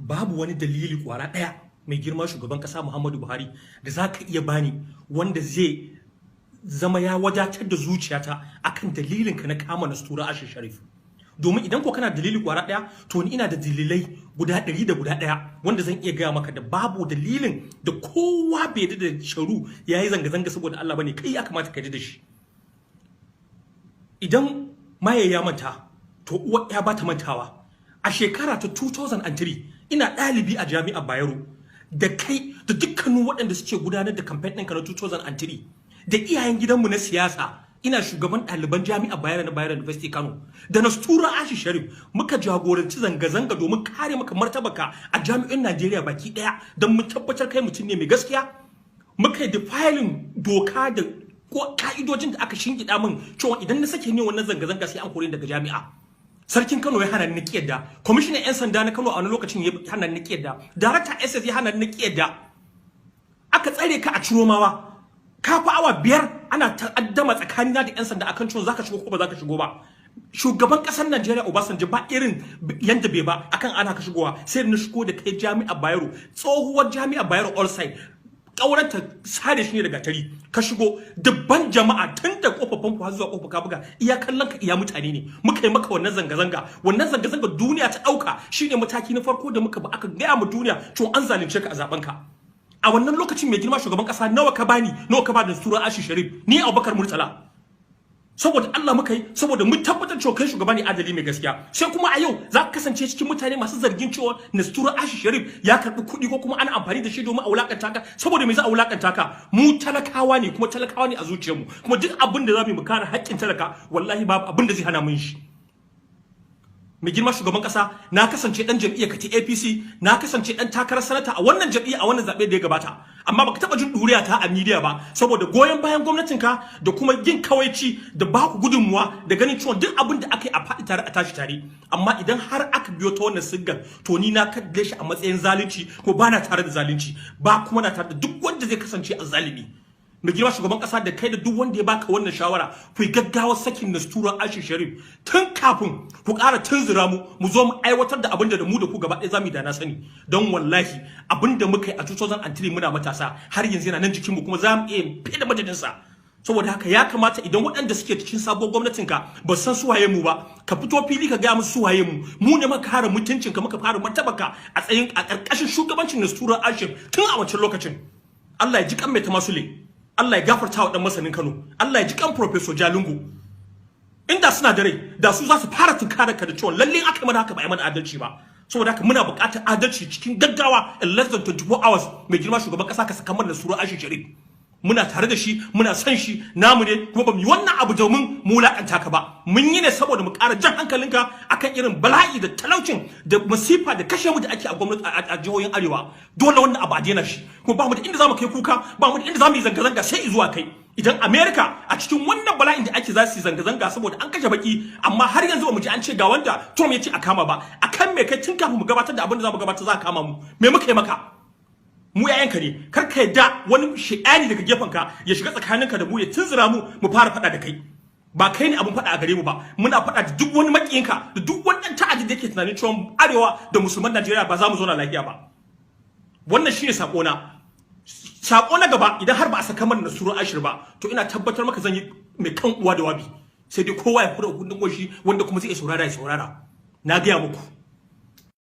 Babu wani dalili kwara ɗaya, mai girma shugaban ƙasa Muhammadu Buhari, da za ka iya bani wanda zai zama ya wadatar da zuciyata akan dalilin ka na kama Nastura Ashir Sharif. Domin idan ko kana dalili kwara ɗaya, to ni ina da dalilai guda ɗari da guda ɗaya wanda zan iya gaya maka da babu dalilin da kowa bai yarda da Sharu ya yi zanga-zanga saboda Allah bane, kai ya kamata ka yarda da shi. Idan maye ya manta, to uwa ya bata mantawa. A shekara ta 2003, ina ɗalibi a Jami'ar Bayero, da kai da dukkanin waɗanda suke gudanar da campaign ɗinka na 2003 da iyayen gidanmu na siyasa, ina shugaban ɗaliban Jami'ar Bayero na Bayero University Kano, da Nastura Ashi Sharif muka jagoranci zanga-zanga domin kare maka martabaka a jami'in Najeriya baki ɗaya, don mun tabbatar kai mutum ne mai gaskiya. Muka yi defying doka da ko ka'idojin da aka shingida min cewa idan na sake ne wannan zanga-zanga, sai an kore ni daga jami'a. Sarkin Kano ya hana ni yadda, kwamishinan 'yan sanda na Kano a wani lokacin ya hana ni yadda, darakta SS ya hana ni yadda. Aka tsare ka a Ciromawa, ka fi awa 5 ana ta'addama tsakanina da 'yan sanda akan cewa zaka shigo ko ba zaka shigo ba. Shugaban kasar Najeriya Obasanjo ba irin yanda bai ba akan ana ka shigowa, sai na shigo da kai Jami'ar Bayero, tsohuwar Jami'ar Bayero All Side, ƙauranta sare shi ne daga tari. Ka shigo dubban jama'a tun da Kofar Famfo har zuwa Kofar Kabuga, iya kallon ka, iya mutane ne. Muka yi maka wannan zanga-zanga. Wannan zanga-zanga duniya ta ɗauka shine mataki na farko da muka ba aka gaya mu duniya cewa an zalunce ka a zaben ka a wannan lokacin. Mai girma shugaban kasa, nawa ka bani, nawa ka ba da Nastura Ashi Sharif? Ni Abubakar Murtala, saboda Allah muka yi, saboda mun tabbatar cewa kai shugaba ne adali mai gaskiya. Sai kuma a yau za ka kasance cikin mutane masu zargin cewa Nastura Ashi Sharif ya karbi kuɗi ko kuma ana amfani da shi domin a wulakanta ka. Saboda me za a wulakanta ka? Mu talakawa ne, kuma talakawa ne a zuciyarmu, kuma duk abin da za mu yi mu kare haƙƙin talaka, wallahi babu abin da zai hana mun shi. Mai girma shugaban kasa, na kasance dan jam'iyyar ka ta APC, na kasance dan takarar sanata a wannan jam'iyya a wannan zabe da ya gabata, amma baka taba jin duriya ta a media ba, saboda goyon bayan gwamnatin ka da kuma yin kawaici da ba ku gudunmuwa da ganin cewa duk abin da aka yi a faɗi tare a tashi tare. Amma idan har aka biyo ta wannan siggar, to ni na kalle shi a matsayin zalunci, ko ba na tare da zalunci ba, kuma na tare da duk wanda zai kasance a zalimi. Mai girma shugaban kasa, da kai da duk wanda ya baka wannan shawara, ku yi gaggawa sakin Nastura Ashi Sharif tun kafin ku ƙara tunzura mu, mu zo mu aiwatar da abin da mu da ku gaba ɗaya zamu yi da na sani. Don wallahi abin da muka yi a 2003 muna matasa har yanzu yana nan jikin mu, kuma za mu iya fiye da madadin sa. Saboda haka ya kamata idan waɗanda suke cikin sabuwar gwamnatin ka ba san su waye mu ba, ka fito fili ka gaya musu su waye mu. Mu ne muka kare mutuncinka, muka kare martabarka a tsayin a ƙarƙashin shugabancin Nastura Ashir tun a wancan lokacin. Allah ya ji kan Maitama Sule, Allah ya gafarta wa Dan Masanin Kano, Allah ya ji kan Professor Jalingo. Inda suna da rai, da su za su fara tunkarar ka da cewa lalle aka yi mana haka, ba a yi mana adalci ba. Saboda haka muna buƙatar adalci cikin gaggawa, in less than 24 hours, mai girma shugaban ƙasa, ka saka mana Nastura Ashi Sharif. Muna tare da shi, muna son shi, namu ne, kuma ba mu yi wannan abu domin mu wulakanta ka ba. Mun yi ne saboda mu ƙara jan hankalinka akan irin bala'i da talaucin da masifa da kashe mu da ake a gwamnati a jihohin arewa. Dole wannan abu a daina shi, kuma ba mu da inda zamu kai kuka, ba mu da inda zamu yi zanga-zanga sai zuwa kai. Idan America a cikin wannan bala'in da ake za su yi zanga-zanga saboda an kashe baki, amma har yanzu ba mu ji an ce ga wanda Trump ya ce a kama ba, akan me kai tun kafin mu gabatar da abin da za mu gabatar za a kama mu? Me muka yi maka? Mu yayanka ne. Kar ka yadda wani shi'ani daga gefenka ya shiga tsakaninka da mu, ya tunzura mu, mu fara faɗa da kai. Ba kai ne abun faɗa a gare mu ba. Muna faɗa da duk wani makiyinka da duk wani ɗan ta'addi da yake tunanin cewa arewa da musulman Najeriya ba za mu zauna lafiya ba. Wannan shine sako na. Sako na gaba, idan har ba a saka mana Nastura Ashir ba, to ina tabbatar maka zan yi mai kan uwa da wabi, sai dai kowa ya fura kundin goshi, wanda kuma zai iya saurara ya saurara. Na gaya muku.